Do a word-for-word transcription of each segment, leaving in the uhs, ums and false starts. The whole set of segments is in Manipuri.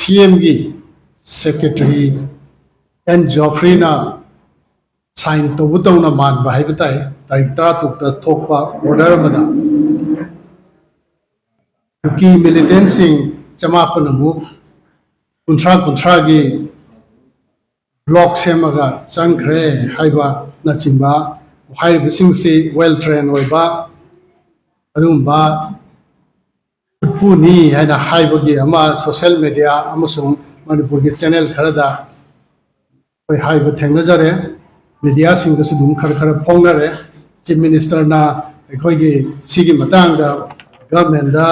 ꯁꯤ ꯑꯦꯝꯒꯤ ꯁꯦꯀ꯭ꯔꯦꯇꯔꯤ ꯑꯦꯟ ꯖꯣꯐ꯭ꯔꯤꯅ ꯁꯥꯏꯟ ꯇꯧꯕ ꯇꯧꯅ ꯃꯥꯟꯕ ꯍꯥꯏꯕ ꯇꯥꯏ, ꯇꯥꯔꯤꯛ ꯇꯔꯥꯇꯔꯨꯛꯇ ꯊꯣꯛꯄ ꯑꯣꯔꯗꯔ ꯑꯃꯗ ꯀꯨꯀꯤ ꯃꯤꯂꯤꯇꯦꯟꯁꯤꯡ ꯆꯃꯥꯄꯟ ꯑꯃꯨꯛ ꯀꯨꯟꯊ꯭ꯔꯥ ꯀꯨꯟꯊ꯭ꯔꯥꯒꯤ ꯕ꯭ꯂꯣꯛ ꯁꯦꯝꯃꯒ ꯆꯪꯈ꯭ꯔꯦ ꯍꯥꯏꯕꯅꯆꯤꯡꯕ, ꯍꯥꯏꯔꯤꯕꯁꯤꯡꯁꯤ ꯋꯦꯜ ꯇ꯭ꯔꯦꯟ ꯑꯣꯏꯕ ꯑꯗꯨꯒꯨꯝꯕ ꯈꯨꯠꯄꯨꯅꯤ ꯍꯥꯏꯅ ꯍꯥꯏꯕꯒꯤ ꯑꯃ ꯁꯣꯁꯦꯜ ꯃꯦꯗꯤꯌꯥ ꯑꯃꯁꯨꯡ ꯃꯅꯤꯄꯨꯔꯒꯤ ꯆꯦꯅꯦꯜ ꯈꯔꯗ ꯑꯩꯈꯣꯏ ꯍꯥꯏꯕ ꯊꯦꯡꯅꯖꯔꯦ꯫ ꯃꯦꯗꯤꯌꯥꯁꯤꯡꯗꯁꯨ ꯑꯗꯨꯝ ꯈꯔ ꯈꯔ ꯐꯣꯡꯅꯔꯦ꯫ ꯆꯤꯐ ꯃꯤꯅꯤꯁꯇꯔꯅ ꯑꯩꯈꯣꯏꯒꯤ ꯁꯤꯒꯤ ꯃꯇꯥꯡꯗ ꯒꯚꯔꯟꯃꯦꯟꯗ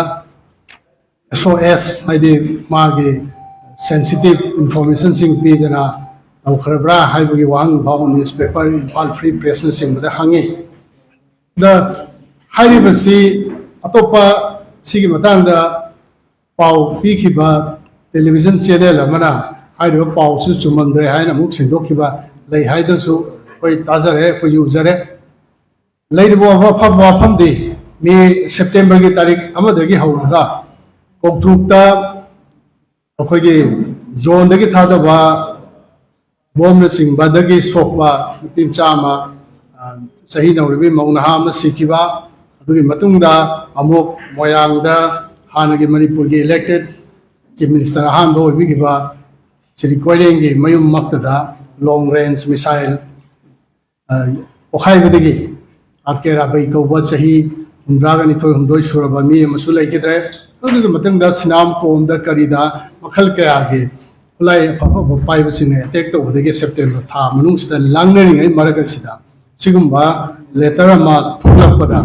ꯑꯦꯁ ꯑꯣ ꯑꯦꯁ, ꯍꯥꯏꯗꯤ ꯃꯥꯒꯤ ꯁꯦꯟꯁꯤꯇꯤꯞ ꯏꯟꯐꯣꯔꯃꯦꯁꯟꯁꯤꯡ ꯄꯤꯗꯅ ꯇꯧꯈ꯭ꯔꯕ꯭ꯔꯥ ꯍꯥꯏꯕꯒꯤ ꯋꯥꯍꯪ ꯐꯥꯎ ꯅ꯭ꯌꯨꯁꯄꯦꯄꯔ, ꯏꯝꯐꯥꯜ ꯐ꯭ꯔꯤ ꯄ꯭ꯔꯦꯁꯅꯆꯤꯡꯕꯗ ꯍꯪꯉꯤ꯫ ꯑꯗ ꯍꯥꯏꯔꯤꯕꯁꯤ ꯑꯇꯣꯞꯄ ꯁꯤꯒꯤ ꯃꯇꯥꯡꯗ ꯄꯥꯎ ꯄꯤꯈꯤꯕ ꯇꯦꯂꯤꯚꯤꯖꯟ ꯆꯦꯅꯦꯜ ꯑꯃꯅ ꯍꯥꯏꯔꯤꯕ ꯄꯥꯎꯁꯨ ꯆꯨꯝꯃꯝꯗ꯭ꯔꯦ ꯍꯥꯏꯅ ꯑꯃꯨꯛ ꯁꯦꯡꯗꯣꯛꯈꯤꯕ ꯂꯩ ꯍꯥꯏꯗꯨꯅꯁꯨ ꯑꯩꯈꯣꯏ ꯇꯥꯖꯔꯦ, ꯑꯩꯈꯣꯏꯁꯨ ꯎꯖꯔꯦ꯫ ꯂꯩꯔꯤꯕ ꯋꯥꯐꯝ, ꯋꯥꯐꯝꯗꯤ ꯃꯦ, ꯁꯦꯞꯇꯦꯝꯕꯔꯒꯤ ꯇꯥꯔꯤꯛ ꯑꯃꯗꯒꯤ ꯍꯧꯔꯒ ꯀꯧꯇ꯭ꯔꯨꯛꯇ ꯑꯩꯈꯣꯏꯒꯤ ꯗ꯭ꯔꯣꯟꯗꯒꯤ ꯊꯥꯗꯕ ꯕꯣꯝꯅꯆꯤꯡꯕꯗꯒꯤ ꯁꯣꯛꯄ ꯅꯨꯄꯤ ꯃꯆꯥ ꯑꯃ, ꯑ, ꯆꯍꯤ ꯅꯧꯔꯤꯕꯤ ꯃꯧ ꯅꯍꯥ ꯑꯃ ꯁꯤꯈꯤꯕ, ꯑꯗꯨꯒꯤ ꯃꯇꯨꯡꯗ ꯑꯃꯨꯛ ꯃꯣꯏꯔꯥꯡꯗ ꯍꯥꯟꯅꯒꯤ ꯃꯅꯤꯄꯨꯔꯒꯤ ꯏꯂꯦꯛꯇꯦꯠ ꯆꯤꯐ ꯃꯤꯅꯤꯁꯇꯔ ꯑꯍꯥꯟꯕ ꯑꯣꯏꯕꯤꯈꯤꯕ ꯁ꯭ꯔꯤ ꯀꯣꯏꯔꯦꯡꯒꯤ ꯃꯌꯨꯝꯃꯛꯇꯗ ꯂꯣꯡ ꯔꯦꯟꯖ ꯃꯤꯁꯥꯏꯜ, ꯑ, ꯄꯣꯈꯥꯏꯕꯗꯒꯤ ꯑꯥꯔ ꯀꯦ ꯔꯥꯕꯩ ꯀꯧꯕ ꯆꯍꯤ ꯍꯨꯝꯗ꯭ꯔꯥꯒ ꯅꯤꯊꯣꯏ ꯍꯨꯝꯗꯣꯏ ꯁꯨꯔꯕ ꯃꯤ ꯑꯃꯁꯨ ꯂꯩꯈꯤꯗ꯭ꯔꯦ꯫ ꯑꯗꯨꯒꯤ ꯃꯇꯨꯡꯗ ꯁꯤꯅꯥꯝ ꯀꯣꯝꯗ ꯀꯔꯤꯗ ꯃꯈꯜ ꯀꯌꯥꯒꯤ ꯈꯨꯠꯂꯥꯏ ꯑꯐ ꯑꯐꯕ ꯄꯥꯏꯕꯁꯤꯡꯅ ꯑꯦꯇꯦꯛ ꯇꯧꯕꯗꯒꯤ ꯁꯦꯞꯇꯦꯝꯕꯔ ꯊꯥ ꯃꯅꯨꯡꯁꯤꯗ ꯂꯥꯡꯅꯔꯤꯉꯩ ꯃꯔꯛ ꯑꯁꯤꯗ ꯁꯤꯒꯨꯝꯕ ꯂꯦꯇꯔ ꯑꯃ ꯊꯣꯛꯂꯛꯄꯗ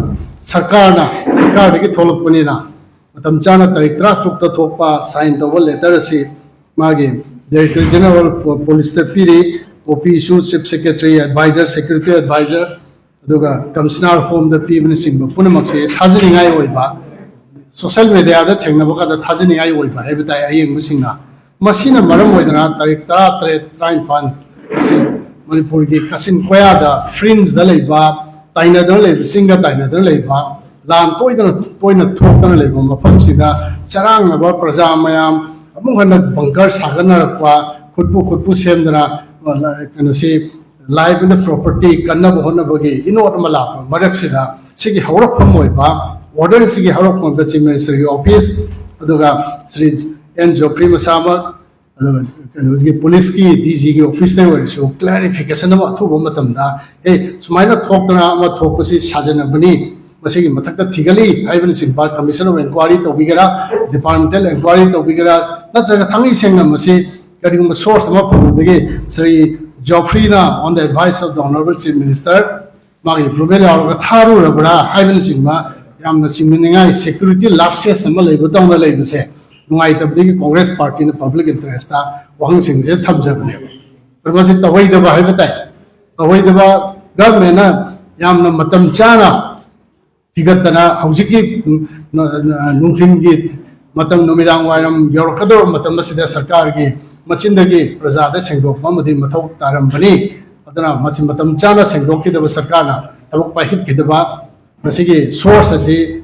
ꯁꯔꯀꯥꯔꯅ, ꯁꯔꯀꯥꯔꯗꯒꯤ ꯊꯣꯛꯂꯛꯄꯅꯤꯅ ꯃꯇꯝ ꯆꯥꯅ ꯇꯥꯔꯤꯛ ꯇꯔꯥꯇꯔꯨꯛꯇ ꯊꯣꯛꯄ ꯁꯥꯏꯟ ꯇꯧꯕ ꯂꯦꯇꯔ ꯑꯁꯤ ꯃꯥꯒꯤ ꯗꯥꯏꯔꯦꯛꯇꯔ ꯖꯦꯅꯔꯦꯜ ꯄꯣ-, ꯄꯨꯂꯤꯁꯇ ꯄꯤꯔꯤ, ꯀꯣꯄꯤꯁꯨ chief secretary, advisor, security advisor, ꯑꯗꯨꯒ ꯀꯃꯤꯁꯅꯔ ꯍꯣꯝꯗ ꯄꯤꯕꯅꯆꯤꯡꯕ ꯄꯨꯝꯅꯃꯛꯁꯦ ꯊꯥꯖꯅꯤꯡꯉꯥꯏ ꯑꯣꯏꯕ, ꯁꯣꯁꯦꯜ ꯃꯦꯗꯤꯌꯥꯗ ꯊꯦꯡꯅꯕ ꯀꯥꯟꯗ ꯊꯥꯖꯅꯤꯡꯉꯥꯏ ꯑꯣꯏꯕ ꯍꯥꯏꯕ ꯇꯥꯏ ꯑꯌꯦꯡꯕꯁꯤꯡꯅ꯫ ꯃꯁꯤꯅ ꯃꯔꯝ ꯑꯣꯏꯗꯅ ꯇꯥꯔꯤꯛ ꯇꯔꯥ ꯇꯔꯦꯠ, ꯇꯔꯥꯅꯤꯄꯥꯟ ꯑꯁꯤ ꯃꯅꯤꯄꯨꯔꯒꯤ ꯀꯥꯆꯤꯟ ꯀꯣꯌꯥꯗ ꯐ꯭ꯔꯤꯟꯖꯗ ꯂꯩꯕ, ꯇꯥꯏꯅꯗꯅ ꯂꯩꯕ, ꯆꯤꯡꯒ ꯇꯥꯏꯅꯗꯅ ꯂꯩꯕ, ꯂꯥꯟ ꯇꯣꯏꯗꯅ, ꯇꯣꯏꯅ ꯊꯣꯛꯇꯅ ꯂꯩꯕ ꯃꯐꯝꯁꯤꯗ ꯆꯔꯥꯡꯅꯕ ꯄ꯭ꯔꯖꯥ ꯃꯌꯥꯝ, ꯑꯃꯨꯛ ꯍꯟꯅ ꯕꯪꯀꯔ ꯁꯥꯒꯠꯅꯔꯛꯄ, ꯈꯨꯠꯄꯨ ꯈꯨꯠꯄꯨ ꯁꯦꯝꯗꯅ, ꯑ, ꯀꯩꯅꯣꯁꯤ, ꯂꯥꯏꯕꯅ ꯄ꯭ꯔꯣꯄꯔꯇꯤ ꯀꯟꯅꯕ ꯍꯣꯠꯅꯕꯒꯤ ꯏꯅꯣꯠ ꯑꯃ ꯂꯥꯛꯄ ꯃꯔꯛꯁꯤꯗ, ꯁꯤꯒꯤ ꯍꯧꯔꯛꯐꯝ ꯑꯣꯏꯕ, ꯑꯣꯔꯗꯔꯁꯤꯒꯤ ꯍꯧꯔꯛꯐꯝꯗ ꯆꯤꯐ ꯃꯤꯅꯤꯁꯇꯔꯒꯤ ꯑꯣꯐꯤꯁ, ꯑꯗꯨꯒ ꯁ꯭ꯔꯤ ꯑꯦꯟ ꯖꯣꯐ꯭ꯔꯤ ꯃꯁꯥꯃꯛ, ꯑꯗꯨꯒ ꯀꯩꯅꯣꯒꯤ ꯄꯨꯂꯤꯁꯀꯤ ꯗꯤ ꯖꯤꯒꯤ ꯑꯣꯐꯤꯁꯇ ꯑꯣꯏꯔꯁꯨ ꯀ꯭ꯂꯦꯔꯤꯐꯤꯀꯦꯁꯟ ꯑꯃ ꯑꯊꯨꯕ ꯃꯇꯝꯗ, ꯑꯦ, ꯁꯨꯃꯥꯏꯅ ꯊꯣꯛꯇꯅ ꯑꯃ ꯊꯣꯛꯄꯁꯤ ꯁꯥꯖꯟꯅꯕꯅꯤ, ꯃꯁꯤꯒꯤ ꯃꯊꯛꯇ ꯊꯤꯒꯠꯂꯤ ꯍꯥꯏꯕꯅꯆꯤꯡꯕ ꯀꯃꯤꯁꯟ ꯑꯣꯐ ꯏꯟꯀ꯭ꯋꯥꯏꯔꯤ ꯇꯧꯕꯤꯒꯦꯔꯥ, ꯗꯤꯄꯥꯔꯠꯃꯦꯟꯇꯦꯜ ꯏꯟꯀ꯭ꯋꯥꯏꯔꯤ ꯇꯧꯕꯤꯒꯦꯔꯥ, ꯅꯠꯇ꯭ꯔꯒ ꯊꯥꯡꯉꯩ ꯁꯦꯡꯅ ꯃꯁꯤ ꯀꯔꯤꯒꯨꯝꯕ ꯁꯣꯔꯁ ꯑꯃ ꯐꯪꯕꯗꯒꯤ ꯁ꯭ꯔꯤ ꯖꯣꯐ꯭ꯔꯤꯅ, on the advice of the honorable chief minister, ꯃꯥꯒꯤ ꯑꯦꯄ꯭ꯔꯨꯚꯦꯜ ꯌꯥꯎꯔꯒ ꯊꯥꯔꯨꯔꯕ꯭ꯔꯥ ꯍꯥꯏꯕꯅꯆꯤꯡꯕ ꯌꯥꯝꯅ ꯆꯤꯡꯅꯅꯤꯡꯉꯥꯏ ꯁꯦꯀ꯭ꯌꯨꯔꯤꯇꯤ ꯂꯥꯞꯁꯦꯁ ꯑꯃ ꯂꯩꯕ ꯇꯧꯅ ꯂꯩꯕꯁꯦ ꯅꯨꯡꯉꯥꯏꯇꯕꯗꯒꯤ ꯀꯣꯡꯒ꯭ꯔꯦꯁ ꯄꯥꯔꯇꯤꯅ ꯄꯕ꯭ꯂꯤꯛ ꯏꯟꯇꯔꯦꯁꯇ ꯋꯥꯍꯪꯁꯤꯡꯁꯦ ꯊꯝꯖꯕꯅꯦꯕ꯫ ꯑꯗꯣ ꯃꯁꯤ ꯇꯧꯍꯩꯗꯕ ꯍꯥꯏꯕ ꯇꯥꯏ꯫ ꯇꯧꯍꯩꯗꯕ, ꯒꯚꯔꯟꯃꯦꯟꯅ ꯌꯥꯝꯅ ꯃꯇꯝ ꯆꯥꯅ ꯊꯤꯒꯠꯇꯅ ꯍꯧꯖꯤꯛꯀꯤ, ꯎꯝ, ꯅ-, ꯅ-, ꯅꯨꯡꯊꯤꯜꯒꯤ ꯃꯇꯝ, ꯅꯨꯃꯤꯗꯥꯡ ꯋꯥꯏꯔꯝ ꯌꯧꯔꯛꯀꯗꯧꯕ ꯃꯇꯝ ꯑꯁꯤꯗ ꯁꯔꯀꯥꯔꯒꯤ ꯃꯆꯤꯟꯗꯒꯤ ꯄ꯭ꯔꯖꯥꯗ ꯁꯦꯡꯗꯣꯛꯄ ꯑꯃꯗꯤ ꯃꯊꯧ ꯇꯥꯔꯝꯕꯅꯤ꯫ ꯑꯗꯨꯅ ꯃꯁꯤ ꯃꯇꯝ ꯆꯥꯅ ꯁꯦꯡꯗꯣꯛꯈꯤꯗꯕ, ꯁꯔꯀꯥꯔꯅ ꯊꯕꯛ ꯄꯥꯏꯈꯠꯈꯤꯗꯕ, ꯃꯁꯤꯒꯤ ꯁꯣꯔꯁ ꯑꯁꯤ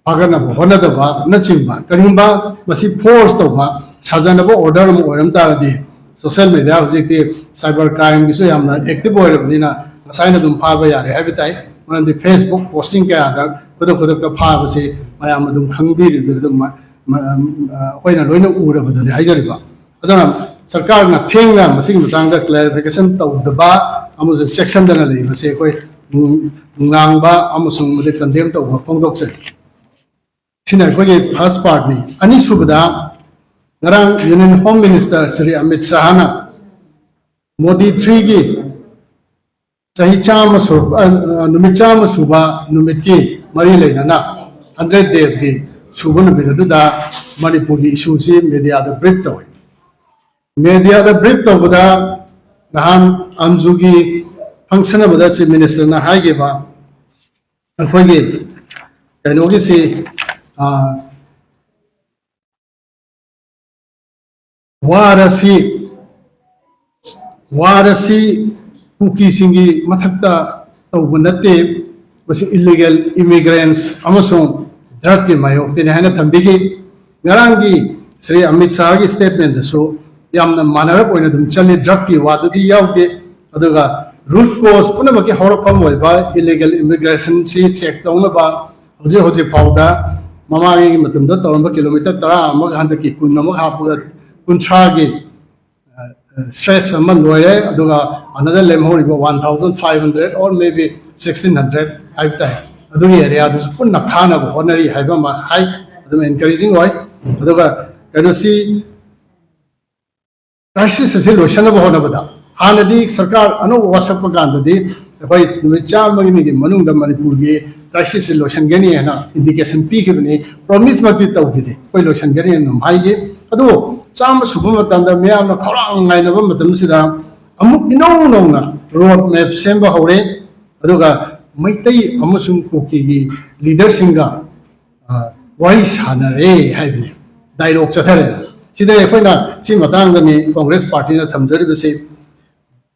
ꯐꯒꯠꯅꯕ ꯍꯣꯠꯅꯗꯕꯅꯆꯤꯡꯕ, ꯀꯔꯤꯒꯨꯝꯕ ꯃꯁꯤ ꯐꯣꯔꯁ ꯇꯧꯕ, ꯁꯥꯖꯅꯕ ꯑꯣꯔꯗꯔ ꯑꯃ ꯑꯣꯏꯔꯝ ꯇꯥꯔꯗꯤ, ꯁꯣꯁꯤꯌꯦꯜ ꯃꯦꯗꯤꯌꯥ ꯍꯧꯖꯤꯛꯇꯤ ꯁꯥꯏꯕꯔ ꯀ꯭ꯔꯥꯏꯝꯒꯤꯁꯨ ꯌꯥꯝꯅ ꯑꯦꯛꯇꯤꯚ ꯑꯣꯏꯔꯕꯅꯤꯅ ꯉꯁꯥꯏꯅ ꯑꯗꯨꯝ ꯐꯥꯕ ꯌꯥꯔꯦ ꯍꯥꯏꯕ ꯇꯥꯏ꯫ ꯃꯔꯝꯗꯤ ꯐꯦꯁꯕꯨꯛ ꯄꯣꯁꯇꯤꯡ ꯀꯌꯥꯗ ꯈꯨꯗꯛ ꯈꯨꯗꯛꯇ ꯐꯥꯕꯁꯤ ꯃꯌꯥꯝ ꯑꯗꯨꯝ ꯈꯪꯕꯤꯔꯤꯗꯨꯅ ꯑꯗꯨꯝ ꯃ-, ꯃ-, ꯑꯩꯈꯣꯏꯅ ꯂꯣꯏꯅ ꯎꯔꯕꯗꯨꯅꯤ ꯍꯥꯏꯖꯔꯤꯕ꯫ ꯑꯗꯨꯅ ꯁꯔꯀꯥꯔꯅ ꯊꯦꯡꯅ ꯃꯁꯤꯒꯤ ꯃꯇꯥꯡꯗ ꯀ꯭ꯂꯦꯔꯤꯐꯤꯀꯦꯁꯟ ꯇꯧꯗꯕ ꯑꯃꯁꯨꯡ ꯆꯦꯛꯁꯤꯟꯗꯅ ꯂꯩꯕꯁꯦ ꯑꯩꯈꯣꯏ ꯅꯨꯡ-, ꯅꯨꯡꯅꯥꯡꯕ ꯑꯃꯁꯨꯡ ꯃꯗꯨ ꯀꯟꯗꯦꯝ ꯇꯧꯕ ꯐꯣꯡꯗꯣꯛꯆꯔꯤ꯫ ꯁꯤꯅ ꯑꯩꯈꯣꯏꯒꯤ ꯐꯥꯔꯁ ꯄꯥꯔꯠꯅꯤ꯫ ꯑꯅꯤꯁꯨꯕꯗ, ꯉꯔꯥꯡ union home minister Shri Amit ꯁꯥꯍꯅ ꯃꯣꯗꯤ ꯊ꯭ꯔꯤꯒꯤ ꯆꯍꯤ ꯆꯥꯝꯃ ꯁꯨ-, ꯑ, ꯑ, ꯅꯨꯃꯤꯠ ꯆꯥꯝꯃ ꯁꯨꯕ ꯅꯨꯃꯤꯠꯀꯤ ꯃꯔꯤ ꯂꯩꯅꯅ, ꯍꯟꯗ꯭ꯔꯦꯠ ꯗꯦꯖꯀꯤ ꯁꯨꯕ ꯅꯨꯃꯤꯠ ꯑꯗꯨꯗ ꯃꯅꯤꯄꯨꯔꯒꯤ ꯏꯁꯨꯁꯤ ꯃꯦꯗꯤꯌꯥꯗ ꯕ꯭ꯔꯤꯐ ꯇꯧꯏ꯫ ꯃꯦꯗꯤꯌꯥꯗ ꯕ꯭ꯔꯤꯐ ꯇꯧꯕꯗ ꯅꯍꯥꯟ ꯑꯟꯖꯨꯒꯤ ꯐꯪꯁꯟ ꯑꯃꯗ ꯆꯤꯐ ꯃꯤꯅꯤꯁꯇꯔꯅ ꯍꯥꯏꯈꯤꯕ ꯑꯩꯈꯣꯏꯒꯤ ꯀꯩꯅꯣꯒꯤꯁꯤ, ꯑ, ꯋꯥꯔ ꯑꯁꯤ, ꯋꯥꯔ ꯑꯁꯤ ꯀꯨꯀꯤꯁꯤꯡꯒꯤ ꯃꯊꯛꯇ ꯇꯧꯕ ꯅꯠꯇꯦ, ꯃꯁꯤ ꯏꯂꯤꯒꯦꯜ ꯏꯃꯤꯒ꯭ꯔꯦꯟꯁ ꯑꯃꯁꯨꯡ ꯗ꯭ꯔꯒꯀꯤ ꯃꯥꯌꯣꯛꯇꯅꯤ ꯍꯥꯏꯅ ꯊꯝꯕꯤꯈꯤ꯫ ꯉꯔꯥꯡꯒꯤ ꯁ꯭ꯔꯤ ꯑꯃꯤꯠ ꯁꯥꯍꯒꯤ ꯁ꯭ꯇꯦꯠꯃꯦꯟꯗꯁꯨ ꯌꯥꯝꯅ ꯃꯥꯟꯅꯔꯞ ꯑꯣꯏꯅ ꯑꯗꯨꯝ ꯆꯠꯂꯤ, ꯗ꯭ꯔꯒꯀꯤ ꯋꯥꯗꯨꯗꯤ ꯌꯥꯎꯗꯦ꯫ ꯑꯗꯨꯒ ꯔꯨꯠ ꯀꯣꯁ ꯄꯨꯝꯅꯃꯛꯀꯤ ꯍꯧꯔꯛꯐꯝ ꯑꯣꯏꯕ ꯏꯂꯤꯒꯦꯜ ꯏꯃꯤꯒ꯭ꯔꯦꯁꯟꯁꯤ ꯆꯦꯛ ꯇꯧꯅꯕ ꯍꯧꯖꯤꯛ ꯍꯧꯖꯤꯛ ꯐꯥꯎꯗ ꯃꯃꯥꯡꯒꯤ ꯃꯇꯝꯗ ꯇꯧꯔꯝꯕ ꯀꯤꯂꯣꯃꯤꯇꯔ ꯇꯔꯥ ꯑꯃꯒ ꯍꯟꯗꯛꯀꯤ ꯀꯨꯟ ꯑꯃꯒ ꯍꯥꯞꯄꯒ ꯀꯨꯟꯊ꯭ꯔꯥꯒꯤ ꯁ꯭ꯇ꯭ꯔꯦꯆ ꯑꯃ ꯂꯣꯏꯔꯦ꯫ ꯑꯗꯨꯒ ꯑꯅꯗꯔ ꯂꯦꯝꯍꯧꯔꯤꯕ one thousand five hundred or May B sixteen hundred ꯍꯥꯏꯕ ꯇꯥꯏ, ꯑꯗꯨꯒꯤ ꯑꯦꯔꯤꯌꯥꯗꯨꯁꯨ ꯄꯨꯟꯅ ꯈꯥꯅꯕ ꯍꯣꯠꯅꯔꯤ ꯍꯥꯏꯕ ꯑꯃ ꯍꯥꯏ꯫ ꯑꯗꯨꯝ ꯑꯦꯟꯀꯔꯦꯖꯤꯡ ꯑꯣꯏ꯫ ꯑꯗꯨꯒ ꯀꯩꯅꯣꯁꯤ, ꯀ꯭ꯔꯥꯏꯁꯤꯁ ꯑꯁꯤ ꯂꯣꯏꯁꯤꯟꯅꯕ ꯍꯣꯠꯅꯕꯗ ꯍꯥꯟꯅꯗꯤ ꯁꯔꯀꯥꯔ ꯑꯅꯧꯕ ꯋꯥꯁꯛꯄ ꯀꯥꯟꯗꯗꯤ ꯑꯩꯈꯣꯏ ꯅꯨꯃꯤꯠ ꯆꯥꯝꯃꯒꯤ ꯃꯅꯨꯡꯗ ꯃꯅꯤꯄꯨꯔꯒꯤ ꯀ꯭ꯔꯥꯏꯁꯤꯁꯁꯤ ꯂꯣꯏꯁꯤꯟꯒꯅꯤ ꯍꯥꯏꯅ ꯏꯟꯗꯤꯀꯦꯁꯟ ꯄꯤꯈꯤꯕꯅꯤ, ꯄ꯭ꯔꯣꯃꯤꯁꯃꯛꯇꯤ ꯇꯧꯈꯤꯗꯦ ꯑꯩꯈꯣꯏ ꯂꯣꯏꯁꯤꯟꯒꯅꯤ ꯍꯥꯏꯅ ꯑꯗꯨꯝ ꯍꯥꯏꯈꯤ꯫ ꯑꯗꯨꯕꯨ ꯆꯥꯝꯃ ꯁꯨꯕ ꯃꯇꯝꯗ ꯃꯤꯌꯥꯝꯅ ꯈꯧꯔꯥꯡꯅ ꯉꯥꯏꯅꯕ ꯃꯇꯝꯁꯤꯗ ꯑꯃꯨꯛ ꯏꯅꯧ ꯅꯧꯅ ꯔꯣꯗ ꯃꯦꯞ ꯁꯦꯝꯕ ꯍꯧꯔꯦ꯫ ꯑꯗꯨꯒ ꯃꯩꯇꯩ ꯑꯃꯁꯨꯡ ꯀꯨꯀꯤꯒꯤ ꯂꯤꯗꯔꯁꯤꯡꯒ ꯋꯥꯔꯤ ꯁꯥꯟꯅꯔꯦ ꯍꯥꯏꯕꯅꯤ, ꯗꯥꯏꯂꯣꯒ ꯆꯠꯊꯔꯦ꯫ ꯁꯤꯗ ꯑꯩꯈꯣꯏꯅ ꯁꯤ ꯃꯇꯥꯡꯗꯅꯤ ꯀꯣꯡꯒ꯭ꯔꯦꯁ ꯄꯥꯔꯇꯤꯅ ꯊꯝꯖꯔꯤꯕꯁꯤ꯫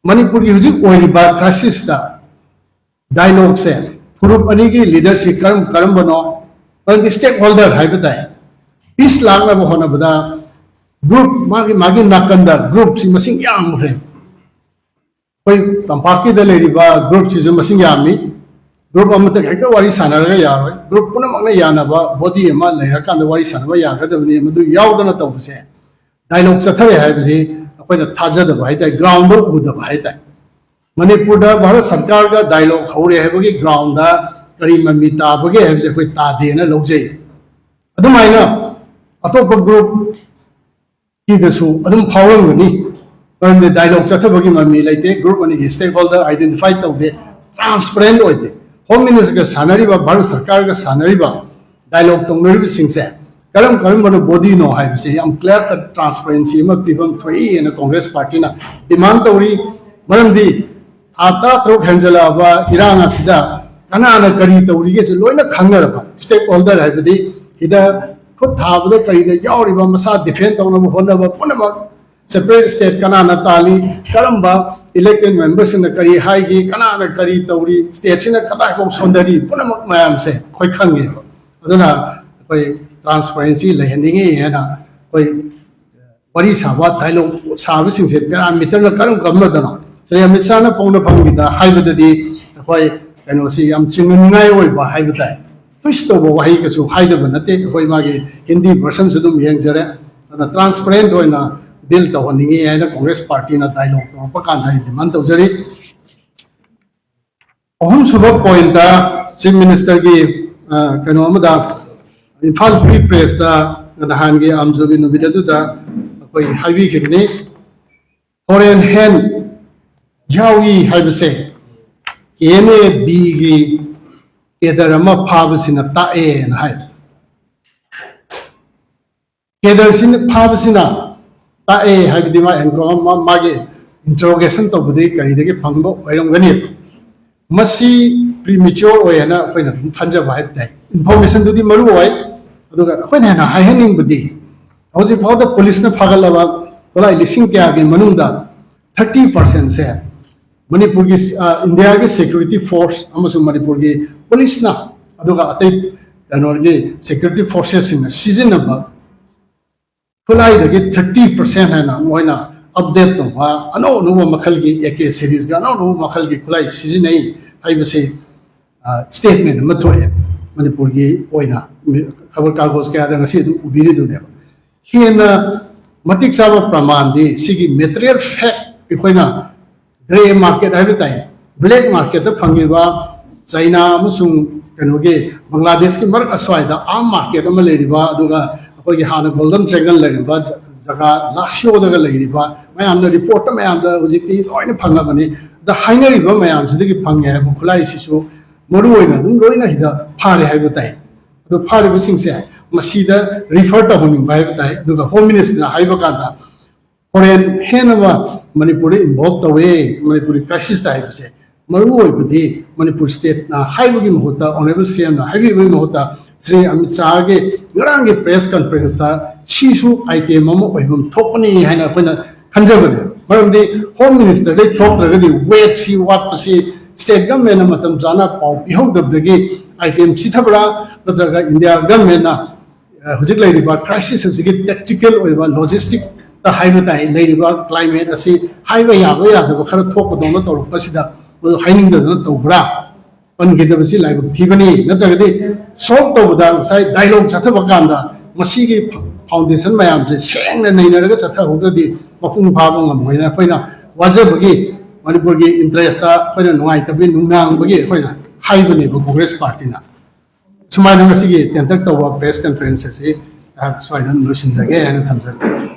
ꯃꯅꯤꯄꯨꯔꯒꯤ ꯍꯧꯖꯤꯛ ꯑꯣꯏꯔꯤꯕ ꯀ꯭ꯔꯥꯏꯁꯤꯁꯇ ꯗꯥꯏꯂꯣꯒꯁꯦ ꯐꯨꯔꯨꯞ ꯑꯅꯤꯒꯤ ꯂꯤꯗꯔꯁꯤ ꯀꯔꯝ ꯀꯔꯝꯕꯅꯣ? ꯃꯔꯝꯗꯤ ꯁ꯭ꯇꯦꯛ ꯍꯣꯜꯗꯔ ꯍꯥꯏꯕ ꯇꯥꯏ꯫ ꯄꯤꯁ ꯂꯥꯛꯅꯕ ꯍꯣꯠꯅꯕꯗ ꯒ꯭ꯔꯨꯞ ꯃꯥꯒꯤ ꯃꯥꯒꯤ ꯅꯥꯀꯟꯗ ꯒ꯭ꯔꯨꯞꯁꯤ ꯃꯁꯤꯡ ꯌꯥꯝꯈ꯭ꯔꯦ꯫ ꯑꯩꯈꯣꯏ ꯇꯝꯄꯥꯛꯀꯤꯗ ꯂꯩꯔꯤꯕ ꯒ꯭ꯔꯨꯞꯁꯤꯁꯨ ꯃꯁꯤꯡ ꯌꯥꯝꯃꯤ꯫ ꯒ꯭ꯔꯨꯞ ꯑꯃꯇ ꯍꯦꯛꯇ ꯋꯥꯔꯤ ꯁꯥꯟꯅꯔꯒ ꯌꯥꯔꯣꯏ꯫ ꯒ꯭ꯔꯨꯞ ꯄꯨꯝꯅꯃꯛꯅ ꯌꯥꯅꯕ ꯕꯣꯗꯤ ꯑꯃ ꯂꯩꯔꯀꯥꯟꯗ ꯋꯥꯔꯤ ꯁꯥꯟꯅꯕ ꯌꯥꯒꯗꯕꯅꯤ꯫ ꯃꯗꯨ ꯌꯥꯎꯗꯅ ꯇꯧꯕꯁꯦ ꯗꯥꯏꯂꯣꯒ ꯆꯠꯊꯔꯦ ꯍꯥꯏꯕꯁꯤ ꯑꯩꯈꯣꯏꯅ ꯊꯥꯖꯗꯕ ꯍꯥꯏꯇꯥꯔꯦ, ꯒ꯭ꯔꯥꯎꯟꯗ ꯎꯗꯕ ꯍꯥꯏꯇꯥꯔꯦ꯫ ꯃꯅꯤꯄꯨꯔꯗ ꯚꯥꯔꯠ ꯁꯔꯀꯥꯔꯒ ꯗꯥꯏꯂꯣꯒ ꯍꯧꯔꯦ ꯍꯥꯏꯕꯒꯤ ꯒ꯭ꯔꯥꯎꯟꯗ ꯀꯔꯤ ꯃꯃꯤ ꯇꯥꯕꯒꯦ ꯍꯥꯏꯕꯁꯦ ꯑꯩꯈꯣꯏ ꯇꯥꯗꯦꯅ ꯂꯧꯖꯩ꯫ ꯑꯗꯨꯃꯥꯏꯅ ꯑꯇꯣꯞꯄ ꯒ꯭ꯔꯨꯞ ꯀꯤꯗꯁꯨ ꯑꯗꯨꯝ ꯐꯥꯎꯔꯝꯒꯅꯤ꯫ ꯃꯔꯝꯗꯤ ꯗꯥꯏꯂꯣꯒ ꯆꯠꯊꯕꯒꯤ ꯃꯃꯤ ꯂꯩꯇꯦ꯫ ꯒ꯭ꯔꯨꯞ ꯑꯅꯤꯒꯤ ꯁ꯭ꯇꯦꯛ ꯍꯣꯜꯗꯔ ꯑꯥꯏꯗꯦꯟꯇꯤꯐꯥꯏ ꯇꯧꯗꯦ, ꯇ꯭ꯔꯥꯟꯁꯄꯔꯦꯟ ꯑꯣꯏꯗꯦ꯫ ꯍꯣꯝ ꯃꯤꯅꯤꯁꯇꯔꯒ ꯁꯥꯟꯅꯔꯤꯕ, ꯚꯥꯔꯠ ꯁꯔꯀꯥꯔꯒ ꯁꯥꯟꯅꯔꯤꯕ, ꯗꯥꯏꯂꯣꯒ ꯇꯧꯅꯔꯤꯕꯁꯤꯡꯁꯦ ꯀꯔꯝ ꯀꯔꯝꯕꯅ ꯕꯣꯗꯤꯅꯣ ꯍꯥꯏꯕꯁꯦ ꯌꯥꯝ ꯀ꯭ꯂꯤꯌꯥꯔ ꯀꯠ ꯇ꯭ꯔꯥꯟꯁꯄꯔꯦꯟꯁꯤ ꯑꯃ ꯄꯤꯐꯝ ꯊꯣꯛꯏ ꯍꯥꯏꯅ ꯀꯣꯡꯒ꯭ꯔꯦꯁ ꯄꯥꯔꯇꯤꯅ ꯗꯤꯃꯥꯟ ꯇꯧꯔꯤ꯫ ꯃꯔꯝꯗꯤ ꯊꯥ ꯇꯔꯥꯇꯔꯨꯛ ꯍꯦꯟꯖꯜꯂꯛꯑꯕ ꯏꯔꯥꯡ ꯑꯁꯤꯗ ꯀꯅꯥꯅ ꯀꯔꯤ ꯇꯧꯔꯤꯒꯦꯁꯦ ꯂꯣꯏꯅ ꯈꯪꯅꯔꯕ, ꯁ꯭ꯇꯦꯛ ꯍꯣꯜꯗꯔ ꯍꯥꯏꯕꯗꯤ ꯁꯤꯗ ꯈꯨꯠ ꯊꯥꯕꯗ ꯀꯔꯤꯗ ꯌꯥꯎꯔꯤꯕ, ꯃꯁꯥ ꯗꯤꯐꯦꯟ ꯇꯧꯅꯕ ꯍꯣꯠꯅꯕ ꯄꯨꯝꯅꯃꯛ, ꯁꯦꯄꯔꯦꯠ ꯁ꯭ꯇꯦꯠ ꯀꯅꯥꯅ ꯇꯥꯜꯂꯤ, ꯀꯔꯝꯕ ꯏꯂꯦꯛꯇꯦꯗ ꯃꯦꯝꯕꯔꯁꯤꯡꯅ ꯀꯔꯤ ꯍꯥꯏꯈꯤ, ꯀꯅꯥꯅ ꯀꯔꯤ ꯇꯧꯔꯤ, ꯁ꯭ꯇꯦꯠꯁꯤꯅ ꯀꯗꯥꯏꯐꯥꯎ ꯁꯣꯟꯊꯔꯤ, ꯄꯨꯝꯅꯃꯛ ꯃꯌꯥꯝꯁꯦ ꯑꯩꯈꯣꯏ ꯈꯪꯉꯦꯕ꯫ ꯑꯗꯨꯅ ꯑꯩꯈꯣꯏ ꯇ꯭ꯔꯥꯟꯁꯄꯔꯦꯟꯁꯤ ꯂꯩꯍꯟꯅꯤꯡꯉꯤ ꯍꯥꯏꯅ ꯑꯩꯈꯣꯏ ꯋꯥꯔꯤ ꯁꯥꯕ, ꯗꯥꯏꯂꯣꯛ ꯁꯥꯕꯁꯤꯡꯁꯦ ꯄꯦꯔꯥꯃꯤꯇꯔꯅ ꯀꯔꯝ ꯀꯔꯝꯕꯗꯅꯣ? ꯁ꯭ꯔꯤ ꯑꯃꯤꯠ ꯁꯥꯍꯅ ꯐꯣꯡꯗ ꯐꯪꯈꯤꯗ ꯍꯥꯏꯕꯗꯗꯤ ꯑꯩꯈꯣꯏ ꯀꯩꯅꯣꯁꯤ ꯌꯥꯝ ꯆꯤꯡꯅꯅꯤꯡꯉꯥꯏ ꯑꯣꯏꯕ ꯍꯥꯏꯕ ꯇꯥꯏ꯫ ꯇ꯭ꯋꯤꯁ ꯇꯧꯕ ꯋꯥꯍꯩ ꯀꯩꯁꯨ ꯍꯥꯏꯗꯕ ꯅꯠꯇꯦ꯫ ꯑꯩꯈꯣꯏ ꯃꯥꯒꯤ ꯍꯤꯟꯗꯤ ꯚꯔꯁꯟꯁꯨ ꯑꯗꯨꯝ ꯌꯦꯡꯖꯔꯦ꯫ ꯑꯗꯨꯅ ꯇ꯭ꯔꯥꯟꯁꯄꯔꯦꯟ ꯑꯣꯏꯅ ꯗꯤꯜ ꯇꯧꯍꯟꯅꯤꯡꯉꯤ ꯍꯥꯏꯅ ꯀꯣꯡꯒ꯭ꯔꯦꯁ ꯄꯥꯔꯇꯤꯅ ꯗꯥꯏꯂꯣꯛ ꯇꯧꯔꯛꯄ ꯀꯥꯟꯗ ꯑꯩ ꯗꯤꯃꯥꯟ ꯇꯧꯖꯔꯤ꯫ ꯑꯍꯨꯝꯁꯨꯕ ꯄꯣꯏꯟꯠꯇ ꯆꯤꯐ ꯃꯤꯅꯤꯁꯇꯔꯒꯤ ꯀꯩꯅꯣ ꯑꯃꯗ ꯏꯝꯐꯥꯜ ꯐ꯭ꯔꯤ ꯄ꯭ꯔꯦꯁꯇ ꯅꯍꯥꯟꯒꯤ ꯑꯝꯖꯨꯒꯤ ꯅꯨꯃꯤꯠ ꯑꯗꯨꯗ ꯑꯩꯈꯣꯏ ꯍꯥꯏꯕꯤꯈꯤꯕꯅꯤ, ꯐꯣꯔꯦꯟ ꯍꯦꯟ ꯌꯥꯎꯏ ꯍꯥꯏꯕꯁꯦ ꯀꯦ ꯑꯦꯟ ꯑꯦ ꯕꯤꯒꯤ ꯀꯦꯗꯔ ꯑꯃ ꯐꯥꯕꯁꯤꯅ ꯇꯥꯛꯑꯦꯅ ꯍꯥꯏ꯫ ꯀꯦꯗꯔꯁꯤꯅ ꯐꯥꯕꯁꯤꯅ ꯇꯥꯛꯑꯦ ꯍꯥꯏꯕꯗꯤ ꯃꯥ ꯑꯦꯟꯀꯣ-, ꯃꯥ-, ꯃꯥꯒꯤ ꯏꯟꯇꯔꯣꯒꯦꯁꯟ ꯇꯧꯕꯗꯒꯤ ꯀꯔꯤꯗꯒꯤ ꯐꯪꯕ ꯑꯣꯏꯔꯝꯒꯅꯤ꯫ ꯃꯁꯤ ꯄ꯭ꯔꯤꯃꯤꯆꯣꯔ ꯑꯣꯏ ꯍꯥꯏꯅ ꯑꯩꯈꯣꯏꯅ ꯑꯗꯨꯝ ꯈꯟꯖꯕ ꯍꯥꯏꯕ ꯇꯥꯏ꯫ ꯏꯟꯐꯣꯔꯃꯦꯁꯟꯗꯨꯗꯤ ꯃꯔꯨ ꯑꯣꯏ, ꯑꯗꯨꯒ ꯑꯩꯈꯣꯏꯅ ꯍꯦꯟꯅ ꯍꯥꯏꯍꯟꯅꯤꯡꯕꯗꯤ ꯍꯧꯖꯤꯛ ꯐꯥꯎꯗ ꯄꯨꯂꯤꯁꯅ ꯐꯥꯒꯠꯂꯕ ꯈꯨꯠꯂꯥꯏ ꯂꯤꯁꯤꯡ ꯀꯌꯥꯒꯤ ꯃꯅꯨꯡꯗ ꯊꯥꯔꯇꯤ ꯄꯥꯔꯁꯦꯟꯁꯦ ꯃꯅꯤꯄꯨꯔꯒꯤ, ꯑ, ꯏꯟꯗꯤꯌꯥꯒꯤ ꯁꯦꯀ꯭ꯌꯨꯔꯤꯇꯤ ꯐꯣꯔꯁ ꯑꯃꯁꯨꯡ ꯃꯅꯤꯄꯨꯔꯒꯤ ꯄꯨꯂꯤꯁꯅ, ꯑꯗꯨꯒ ꯑꯇꯩ ꯀꯩꯅꯣꯒꯤ ꯁꯦꯀ꯭ꯌꯨꯔꯤꯇꯤ ꯐꯣꯔꯁꯦꯁꯁꯤꯡꯅ ꯁꯤꯖꯤꯟꯅꯕ ꯈꯨꯠꯂꯥꯏꯗꯒꯤ ꯊꯥꯔꯇꯤ ꯄꯥꯔꯁꯦꯟ ꯍꯥꯏꯅ ꯃꯣꯏꯅ ꯑꯞꯗꯦꯠ ꯇꯧꯕ ꯑꯅꯧ ꯑꯅꯧꯕ ꯃꯈꯜꯒꯤ ꯑꯦ ꯀꯦ ꯁꯦꯔꯤꯁꯀ ꯑꯅꯧ ꯑꯅꯧꯕ ꯃꯈꯜꯒꯤ ꯈꯨꯠꯂꯥꯏ ꯁꯤꯖꯤꯟꯅꯩ ꯍꯥꯏꯕꯁꯤ, ꯑ, ꯁ꯭ꯇꯦꯠꯃꯦꯟ ꯑꯃ ꯊꯣꯛꯑꯦ ꯃꯅꯤꯄꯨꯔꯒꯤ ꯑꯣꯏꯅ, ꯃꯤ-, ꯈꯕꯔ ꯀꯥꯒꯣꯖ ꯀꯌꯥꯗ ꯉꯁꯤ ꯑꯗꯨꯝ ꯎꯕꯤꯔꯤꯗꯨꯅꯦꯕ꯫ ꯍꯦꯟꯅ ꯃꯇꯤꯛ ꯆꯥꯕ ꯄ꯭ꯔꯃꯥꯟꯗꯤ ꯁꯤꯒꯤ ꯃꯦꯇꯔꯤꯌꯦꯜ ꯐꯦꯛ ꯑꯩꯈꯣꯏꯅ ꯒ꯭ꯔꯦ ꯃꯥꯔꯀꯦꯠ ꯍꯥꯏꯕ ꯇꯥꯏ, ꯕ꯭ꯂꯦꯛ ꯃꯥꯔꯀꯦꯠꯇ ꯐꯪꯉꯤꯕ ꯆꯩꯅꯥ ꯑꯃꯁꯨꯡ ꯀꯩꯅꯣꯒꯤ ꯕꯪꯒ꯭ꯂꯥꯗꯦꯁꯀꯤ ꯃꯔꯛ ꯑꯁ꯭ꯋꯥꯏꯗ ꯑꯥꯔꯝ ꯃꯥꯔꯀꯦꯠ ꯑꯃ ꯂꯩꯔꯤꯕ, ꯑꯗꯨꯒ ꯑꯩꯈꯣꯏꯒꯤ ꯍꯥꯟꯅ ꯒꯣꯜꯗꯟ ꯇ꯭ꯔꯥꯏꯡꯒꯜ ꯂꯩꯔꯤꯕ ꯖ-, ꯖꯒꯥ ꯂꯥꯁꯤꯌꯣꯗꯒ ꯂꯩꯔꯤꯕ ꯃꯌꯥꯝꯅ ꯔꯤꯄꯣꯔꯠꯇ ꯃꯌꯥꯝꯗ ꯍꯧꯖꯤꯛꯇꯤ ꯂꯣꯏꯅ ꯐꯪꯉꯕꯅꯤ꯫ ꯑꯗ ꯍꯥꯏꯅꯔꯤꯕ ꯃꯌꯥꯝꯁꯤꯗꯒꯤ ꯐꯪꯉꯦ ꯍꯥꯏꯕ ꯈꯨꯠꯂꯥꯏꯁꯤꯁꯨ ꯃꯔꯨ ꯑꯣꯏꯅ ꯑꯗꯨꯝ ꯂꯣꯏꯅ ꯁꯤꯗ ꯐꯥꯔꯦ ꯍꯥꯏꯕ ꯇꯥꯏ꯫ ꯑꯗꯨ ꯐꯥꯔꯤꯕꯁꯤꯡꯁꯦ ꯃꯁꯤꯗ ꯔꯤꯐꯔ ꯇꯧꯍꯟꯅꯤꯡꯕ ꯍꯥꯏꯕ ꯇꯥꯏ꯫ ꯑꯗꯨꯒ ꯍꯣꯝ ꯃꯤꯅꯤꯁꯇꯔꯅ ꯍꯥꯏꯕ ꯀꯥꯟꯗ ꯐꯣꯔꯦꯟ ꯍꯦꯟꯅ ꯑꯃ ꯃꯅꯤꯄꯨꯔꯗ ꯏꯟꯚꯣꯜꯕ ꯇꯧꯋꯦ ꯃꯅꯤꯄꯨꯔꯒꯤ ꯀ꯭ꯔꯥꯏꯁꯤꯁꯇ ꯍꯥꯏꯕꯁꯦ ꯃꯔꯨ ꯑꯣꯏꯕꯗꯤ ꯃꯅꯤꯄꯨꯔ ꯁ꯭ꯇꯦꯠꯅ ꯍꯥꯏꯕꯒꯤ ꯃꯍꯨꯠꯇ ꯑꯣꯅꯔꯦꯕꯜ ꯁꯤ ꯑꯦꯝꯅ ꯍꯥꯏꯕꯤꯕꯒꯤ ꯃꯍꯨꯠꯇ ꯁ꯭ꯔꯤ ꯑꯃꯤꯠ ꯁꯥꯍꯒꯤ ꯉꯔꯥꯡꯒꯤ ꯄ꯭ꯔꯦꯁ ꯀꯟꯐꯔꯦꯟꯁꯇ ꯁꯤꯁꯨ ꯑꯥꯏꯇꯦꯝ ꯑꯃ ꯑꯣꯏꯐꯝ ꯊꯣꯛꯄꯅꯤ ꯍꯥꯏꯅ ꯑꯩꯈꯣꯏꯅ ꯈꯟꯖꯕꯅꯦ꯫ ꯃꯔꯝꯗꯤ ꯍꯣꯝ ꯃꯤꯅꯤꯁꯇꯔꯗꯩ ꯊꯣꯛꯇ꯭ꯔꯒꯗꯤ ꯋꯦꯠꯁꯤ ꯋꯥꯠꯄꯁꯤ ꯁ꯭ꯇꯦꯠ ꯒꯃꯦꯟꯅ ꯃꯇꯝ ꯆꯥꯅ ꯄꯥꯎ ꯄꯤꯍꯧꯗꯕꯗꯒꯤ ꯑꯥꯏꯇꯦꯝ ꯆꯤꯊꯕ꯭ꯔꯥ ꯅꯠꯇ꯭ꯔꯒ ꯏꯟꯗꯤꯌꯥ ꯒꯃꯦꯟꯅ ꯍꯧꯖꯤꯛ ꯂꯩꯔꯤꯕ ꯀ꯭ꯔꯥꯏꯁꯤꯁ ꯑꯁꯤꯒꯤ ꯇꯦꯛꯇꯤꯀꯦꯜ ꯑꯣꯏꯕ ꯂꯣꯖꯤꯁꯇꯤꯛꯇ ꯍꯥꯏꯕ ꯇꯥꯏ, ꯂꯩꯔꯤꯕ ꯀ꯭ꯂꯥꯏꯃꯦꯠ ꯑꯁꯤ ꯍꯥꯏꯕ ꯌꯥꯕ ꯌꯥꯗꯕ ꯈꯔ ꯊꯣꯛꯄꯗꯧꯅ ꯇꯧꯔꯛꯄꯁꯤꯗ ꯃꯗꯨ ꯍꯥꯏꯅꯤꯡꯗꯗꯅ ꯇꯧꯕ꯭ꯔꯥ? ꯄꯟꯈꯤꯗꯕꯁꯤ ꯂꯥꯏꯕꯛ ꯊꯤꯕꯅꯤ꯫ ꯅꯠꯇ꯭ꯔꯒꯗꯤ ꯁꯣꯜꯕ ꯇꯧꯕꯗ ꯉꯁꯥꯏ ꯗꯥꯏꯂꯣꯒ ꯆꯠꯊꯕ ꯀꯥꯟꯗ ꯃꯁꯤꯒꯤ ꯐꯥꯎꯟꯗꯦꯁꯟ ꯃꯌꯥꯝꯁꯦ ꯁꯦꯡꯅ ꯅꯩꯅꯔꯒ ꯆꯠꯊꯍꯧꯗ꯭ꯔꯗꯤ ꯃꯄꯨꯡ ꯐꯥꯕ ꯉꯝꯃꯣꯏꯅ ꯑꯩꯈꯣꯏꯅ ꯋꯥꯖꯕꯒꯤ, ꯃꯅꯤꯄꯨꯔꯒꯤ ꯏꯟꯇꯔꯦꯁꯇ ꯑꯩꯈꯣꯏꯅ ꯅꯨꯡꯉꯥꯏꯇꯕꯒꯤ, ꯅꯨꯡꯅꯥꯡꯕꯒꯤ ꯑꯩꯈꯣꯏꯅ ꯍꯥꯏꯕꯅꯦꯕ ꯀꯣꯡꯒ꯭ꯔꯦꯁ ꯄꯥꯔꯇꯤꯅ꯫ ꯁꯨꯃꯥꯏꯅ ꯉꯁꯤꯒꯤ ꯇꯦꯟꯇꯛ ꯇꯧꯕ ꯄ꯭ꯔꯦꯁ ꯀꯟꯐꯔꯦꯟꯁ ꯑꯁꯤ ꯑꯩꯍꯥꯛ ꯁ꯭ꯋꯥꯏꯗ ꯂꯣꯏꯁꯤꯟꯖꯒꯦ ꯍꯥꯏꯅ ꯊꯝꯖꯒꯦ꯫